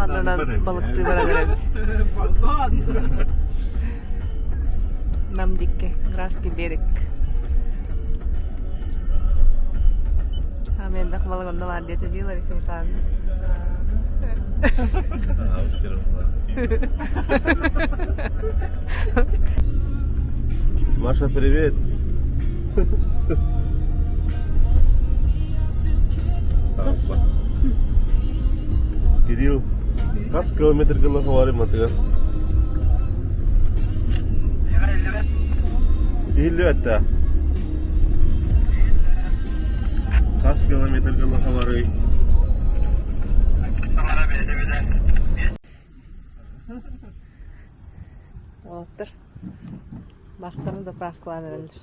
аннынан балыктыы баран эрэбит. Нам дикки, Графский берег. Амендах балык онно баар диэтэ дии Лариса Михайловна. Маша, привет! Кирилл, хас километрга лоховары матыгар? Иһиллибэт Хас километрга лоховары? Уолаттар баахтарын заправкалаан эрэллэр.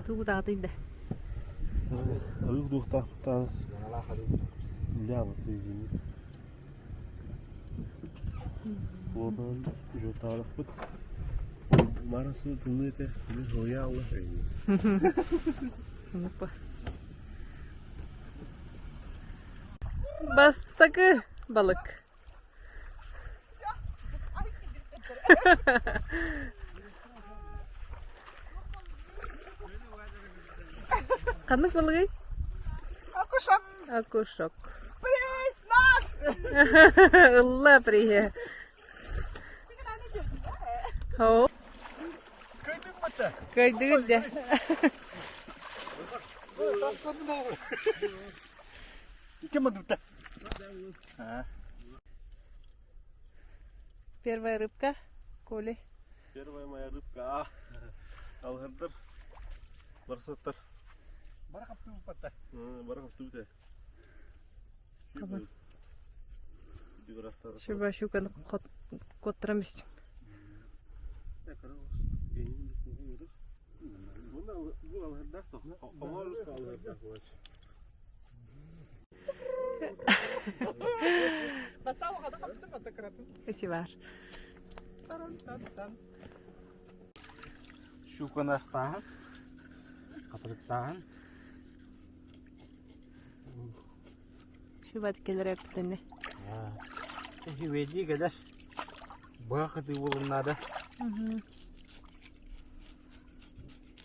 Тугу даҕатый да? Арыы духтаахтаан Лява, извини. Уотан жотаарахпыт. Марасы тымныы этэ, били хоруйа алла. Бастакы балык. Ханнык балыгый? Окушок. Окушок. Приз наш! Ылла приһе. Хоо. Кыайдыгыт дьэ. Первая рыбка, Коли. Первая моя рыбка. Алгырдар. Барсаттар. Барахаптыбыта. Шуба щуканы коттырам истим. Эти бар. Щуканы астааһын, хатырыктааһын. Шубат келер эптени. Үчүгэйдии кэлэр. Быһа хатыы буолун наада.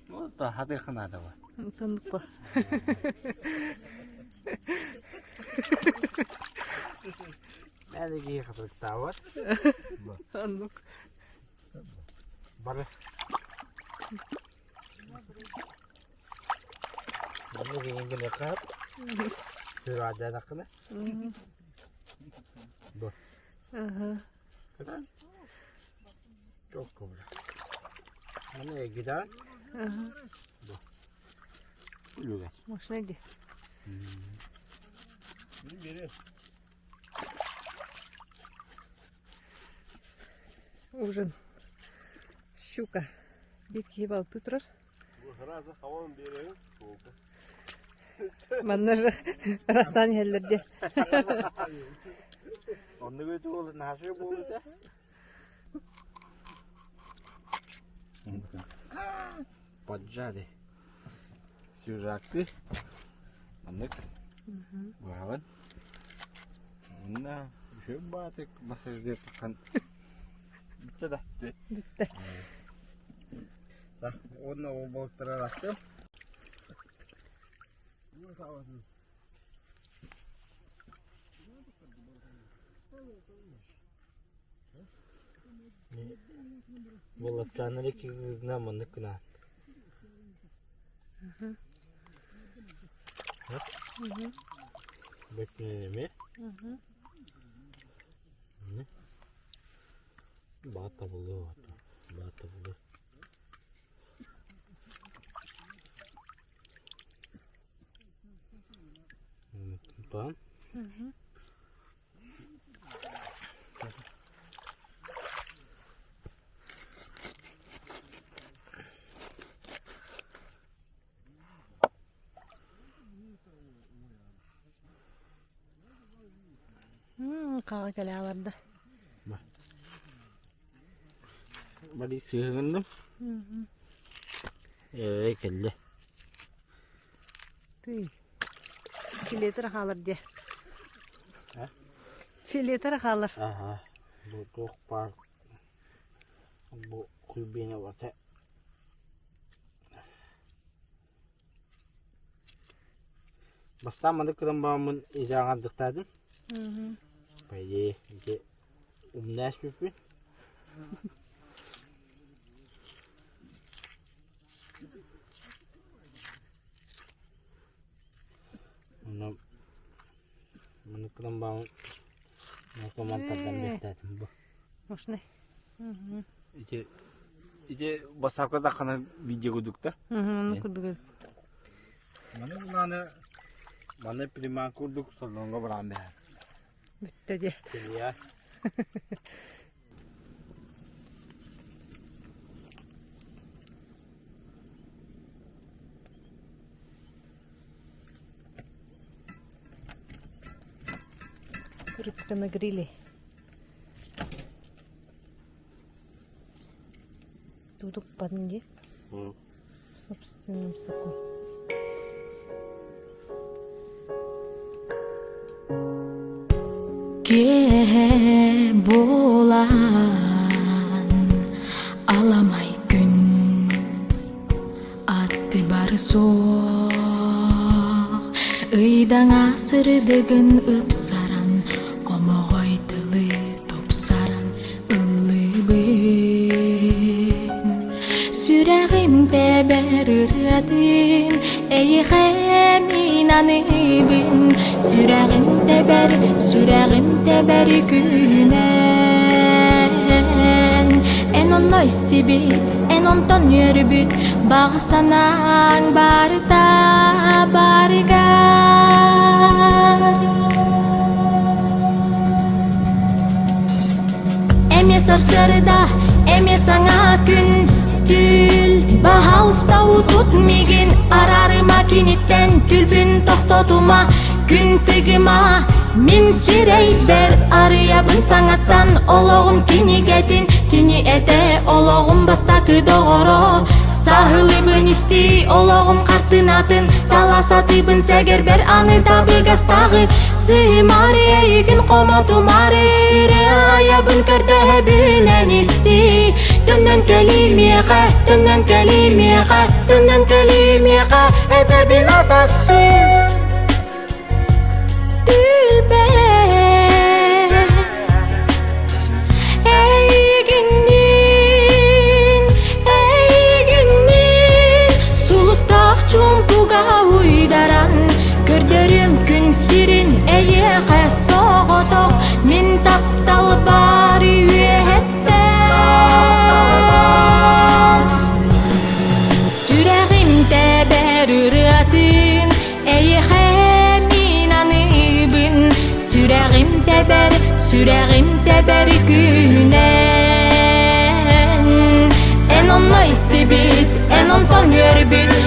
Вот хатыахха наада ба. Тоннук ба. Мэлэ киһи хатырыктаабат. Оннук. Бары. Манна киһин гыныахха Сүрү Бу. Çok kobra. Маны гида. Бу. Үлүгэр. Можно иди. Ужин. Щука. Биир киһи балыктыы турар. Манна Расан иһэллэр диэ. Оннук өтө буолар, наһаа буолута. Поджали. Свежакты. Маннык. Быһаҕын. Уонна үчүгэй баатык массаждыыр саххан Бүттэ да. Бүттэ. Уонна ол балыктары арастым. Болаттааннар икки кыыһына маннык гынаан. Бөттүнэн эмиэ. Баҕа табыллыа баҕа табыллыа. Тутан. Хаҕа кэлэ аларда. Бали сыһыгынным. Ээ кэллэ. Тый. Филетер хаалар дии. Филетара хаалар. Аха. Бу туох баар бу күйбиэнэ бата. Бастаан маннык гынан бараммын изааҕардыктаатым. По идее, ити умнаас бүппүн. Онно маннык гынан баран наркоман тардан биэртээтим бу. Мощный. Ити ити бассаапка таххана видео курдук да? Оннук курдук эбит. Маны булааны маны приман курдук солоҥҥо бараан бэһэр. Бүттэ диэ. Килия. Рыбка на гриле. Тудук падын В собственном соку. Киэһэ буолан аламай күн аттыбар суох ыйдаҥа сырдыгын ыпсаран хомоҕой тылы тупсаран ыллыыбын Сүрэҕим тэбэр ырыатын эйиэхэ мин аныыбын Сүрэҕим тэбэр, сүрэҕим тэбэр күнэн Эн онно истибит, эн онтон үөрбүт Баҕа санааҥ барыта барыгар Эмиэ сарсыарда, эмиэ саҥа күн Түүл баһаалыста утут миигин Араарыма киниттэн Түлбүн тохтотума Күн тыгыма Мин сирэйбэр арыйабын саҥаттан Олоҕум кинигэтин Кини этэ олоҕум бастакы доҕоро Саһылыбын истии олоҕум хартыынатын Тала сатыыбын сэгэрбэр аны табыгастааҕы Сыһымаары эйигин хомотумаары Айабын көрдөһөбүн эн истии Төннөн кэлимиэхэ, төннөн кэлимиэхэ, төннөн кэлимиэхэ Этэбин атастыы Түлбэ Эйигинниин, эйигинниин Сулустаах чуумпуга уйдаран Көрдөрүм күн сирин эйиэхэ соҕотох Мин таптал бар үөһэттэн Сүрэҕим тэбэр ырыатын Эйиэхэ мин аныыбын Сүрэҕим тэбэр, сүрэҕим тэбэр күнэн Эн онно истибит, эн онтон үөрбүт.